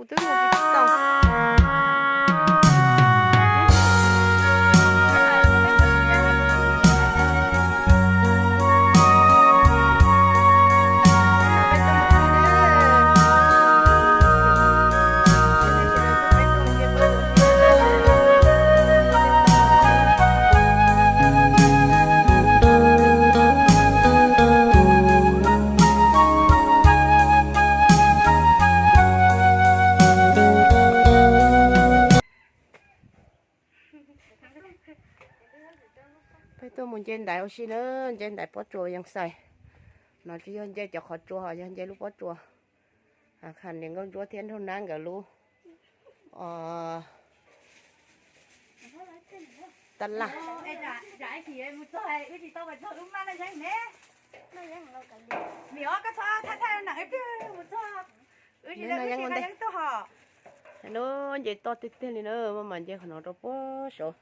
Kuv twb mus tsis tau. Peb tuaj mus nce ntaiv ua si na, nce ntaiv pob tsuas Vias Xais. No tsis yog nce cov qhov tsua, yog nce lub pob tsuas. Khas niam nkauj ntsuab thiab nraug nab nkawd lub tab laj. Nce toj tiag tiag li na, maj mam nce qhov no rau puag saud.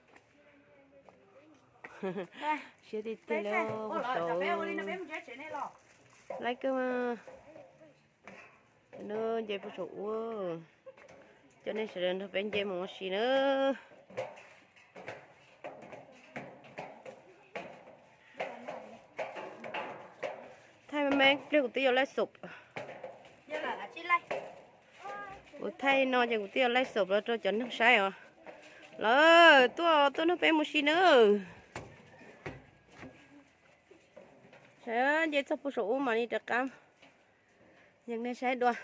Siab tiag tiag li puag saud. Laib kawg mas. Nce puag saum ub, coj nej sawv daws nrog peb nce mus ua si na. Thaij me pliag kuv twb yuav laij xom. Kuv thaij no ces kuv twb yuav laij xom los rau cov neeg saib os. Lawm, tuaj tuaj nrog peb mus si na. Sawv nce txog puag saum ub mam li rov qab yees nej saib dua.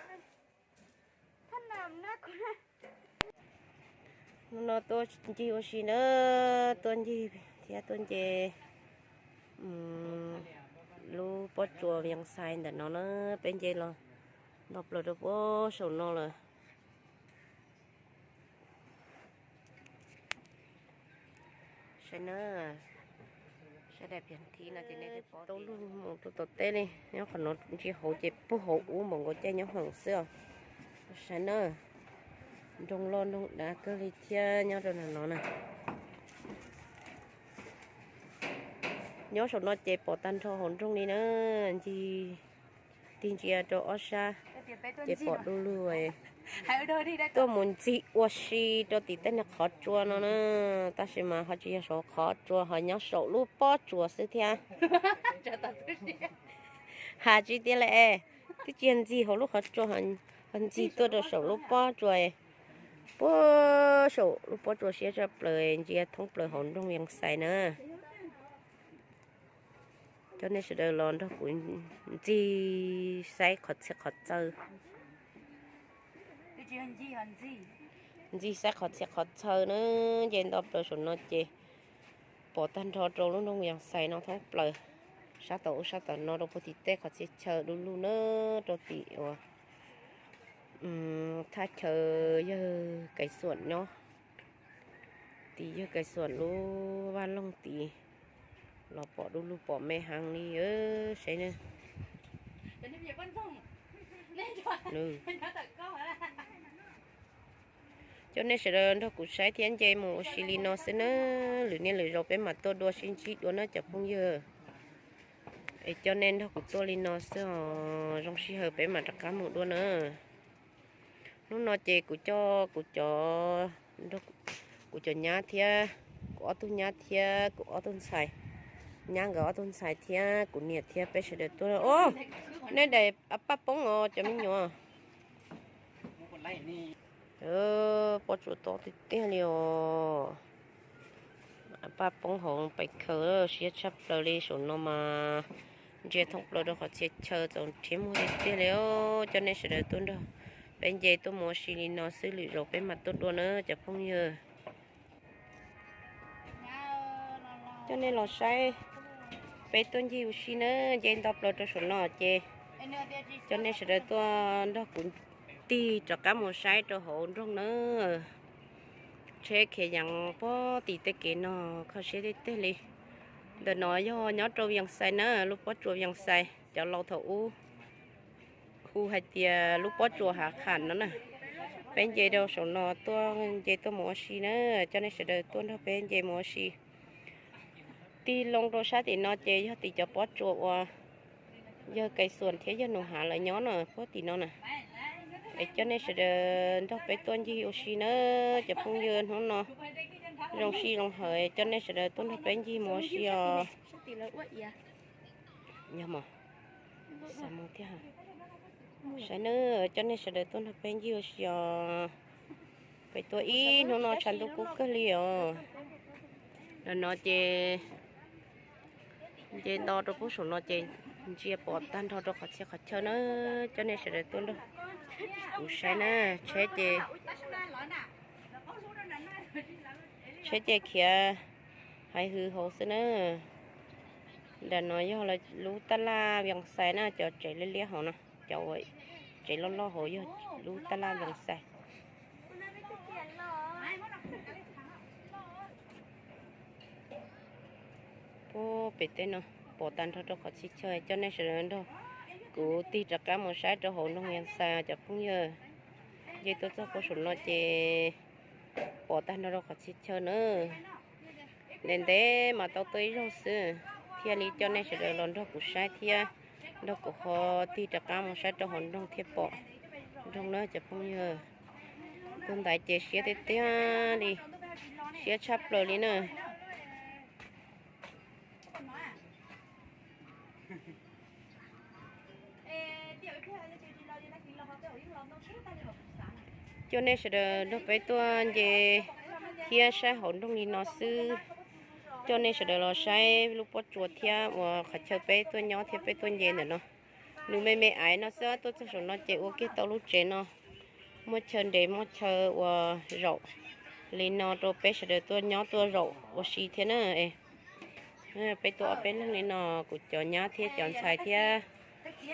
Hnub no tuaj ncig ua si na, tuaj ncig thiab tuaj nce lub pob tsuas Vias Xais ntawm no na, peb nce los nto plaws rau puag saum no lawm. Saib na, sab daim phiaj thib no ces nej tau lug mus rau tom teb li, nyob qhov no ntsia hauv ces puag hauv ub npaum nkaus caij nyob hoom xwb os. Saib na, nroog loj nroog dav kawg li thiab nyob rau ntawm no na. Nyob saum no ces pom tag nrho hauv nroog li na, ncig tig ntsia rau ob sab ces pom du lug. Tuaj mus ncig ua si rau tim tej niag qhov tsua no na, tab sis mas ho tsis yog saum qhov tsua, ho nyob saum lub pob tsuas xwb thiab. Has tsis tiag li es, twb tsis yog ncig hauv lub qhov tsua, ho ncig tuaj rau saum lub pob tsuas, puag saum lub pob tsuas siab tshaj plaws, ntsia thoob plaws hauv nroog Vias Xais na. Coj nej sawv daws los nrog kuv ncig saib qhov txhia qhov txawj. Ncig saib qhov txhia qhov txhawj na, nce nto plaws saum no ces pom tag nrho rau lub nroog Vias Xais no thoob plaws, sab tom ub sab tom no rau puag tim tej qhov txhia chaw du lug na, rau tim uas thaj chaw yawg Kais Xuam nyob, tim yawg Kais Xuam lub vaj loog tid los pom du lug pom me heev li, saib na. Coj nej sawv daws nrog kuv saib thiab nce mus ua si li no xwb na, lwm niaj lwm zaus peb mam tuaj dua sib ntsib dua na cov phooj ywg. Es coj nej nrog kuv tuaj li no xwb os, zoo sij hawm peb mam rov qab mus dua na. Hnub no ces kuv coj kuv cov, kuv cov nyab thiab, kuv ob tug nyab thiab kuv ob tug ntxhais, nyab nkawd ob tug ntxhais thiab kuv niam thiab peb sawv daws tuaj. Os, nej daim a paj poob os cov me nyuam. Pob tsuas to tiag tiag li os. A paj poob hauv pais khaws siab tshaj plaws li, saum no mas ntsia thoob plaws rau qhov txhia chaw txaus rhiab muag tiag tiag li. Coj nej sawv daws tuaj nrog peb nce tuaj mus ua si li no xwb, lwm zaus peb mam tuaj dua na cov phooj ywg. Coj nej los saib peb tuaj ncig ua si na, nce nto plaws rau saum no ces coj nej sawv daws tuaj nrog kuv tig rov qab mus saib rau hauv nroog na. Tsheb khiav yees puag tim tej kev no, kho siab tiag tiag li. Ntawm no yog nyob rau Vias Xais na, lub pob tsuas Vias Xais, cov laus thaum ub hu hais tias lub pob tsuas Hav Qham no na. Peb nce rau saum no tuaj nce tuaj mus ua si na, coj nej sawv daws tuaj nrog peb nce mus ua si. Tig loo rau sab tim no ces yog tim cov pob tsuas uas yawg Kais Xuam thiab yawg Nus Hav lawv nyob na, puag tim no na. Es coj nej sawv daws nrog peb tuaj ncig ua si na, cov phooj ywg, hnub no zoo sij zoo hawm coj nej sawv daws tuaj nrog peb ncig mus ua si os. Yog mas, xav mus thiab. Saib na, coj nej sawv daws tuaj nrog peb ncig ua si os. Peb tuaj ib hnub no tshav ntuj kub kawg li os. Ntawm no ces nce nto rau puag saum no ces ntsia pom tag nrho rau qhov txhia qhov chaw na, coj nej sawv daws tuaj nrog kuv saib na. Tsheb ces, tsheb ces khiav hais hwv hauv xwb na. Nram no yog lub tab laj Vias Xais na, cov tsev liab liab hauv no, cov tsev loj loj hauv yog lub tab laj Vias Xais. Puag pem tej no pom tag nrho rau qhov txhia chaw, coj nej sawv daws nrog kuv tig rov qab mus saib rau hauv nroog Vias Xais cov phooj ywg. Nce tuaj txog puag saum no ces pom tag nrho rau qhov txhia chaw na. Ntev ntev mas tau tuaj ib zaug xwb, thiaj li coj nej sawv daws los nrog kuv saib thiab nrog kuv ho tig rov qab mus saib rau hauv nroog thiaj pom nroog na cov phooj ywg. Tus ntaiv ces siab tiag tiag li, siab tshaj plaws li na. Coj nej sawv daws nrog peb tuaj nce thiab saib hauv nroog li no xwb. Coj nej sawv daws los saib lub pob tsuas thiab uas qhov chaw peb tuaj nyob thiab peb tuaj nce ntawm no. Nws me me aiv no xwb, tuaj txog saum no ces ua kiag tau lub tsev no, muaj chaw nres muaj chaw uas zaum li no rau peb sawv daws tuaj nyob tuaj zaum ua si thiab na. Peb tuaj ob peb leeg li no, kuv cov nyab thiab cov ntxhais thiab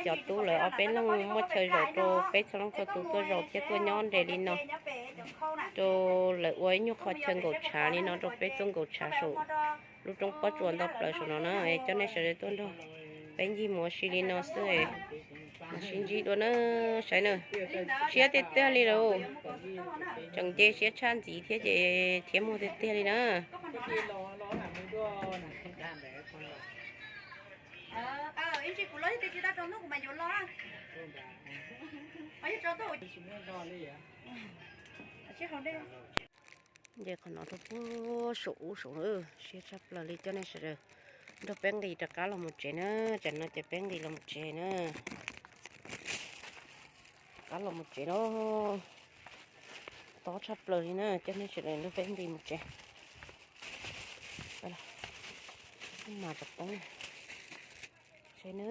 cov tub lawv ob peb leeg muaj chaw zaum rau peb txhua leej txhua tus tuaj zaum thiab tuaj nyob nres li no, rau lawv ua ib nyuag qho chaw nkaum tshav li no rau peb tuaj nkaum tshav saum lub roob pob tsuas nto plaws saum no na. Coj nej sawv daws tuaj nrog peb ncig mus ua si li no xwb, mam sib ntsib dua na. Saib na, siab tiag tiag li lauj, tseem nce siab tshaj ntxiv thiab ces thiab muag tiag tiag li na. Nce qhov no rau puag saum ub saum, siab tshaj plaws li. Coj nej sawv daws nrog peb nqis rov qab los mus tsev na. Tsam no ces peb nqis los mus tsev na. Rov qab los mus tsev na. Tob tshaj plaws li na, coj nej sawv daws nrog peb nqis mus tsev. Mas rov poob, saib na.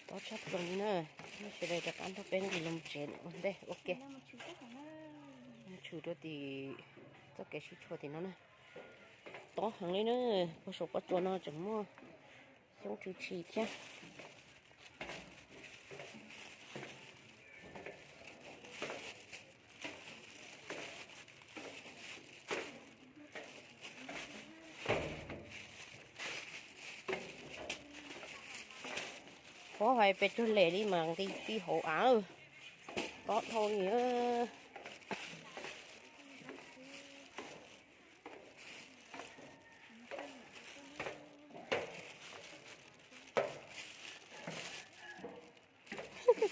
Tob tshaj plaws li na, nej sawv daws rov qab nrog peb nqis los tsev ua ntej ua ke. Tshwm rau tim txoj kev sib tshuam tim no na. Tob heev li na, puag saum pob tsuas no tseem muaj xyoob tshwm tshis thiab. Pov hais pes tsawg lem li mas nqis ti hauv av, tob dhau li.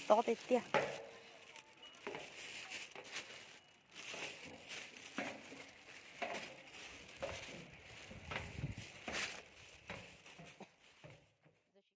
Tob tiag tiag.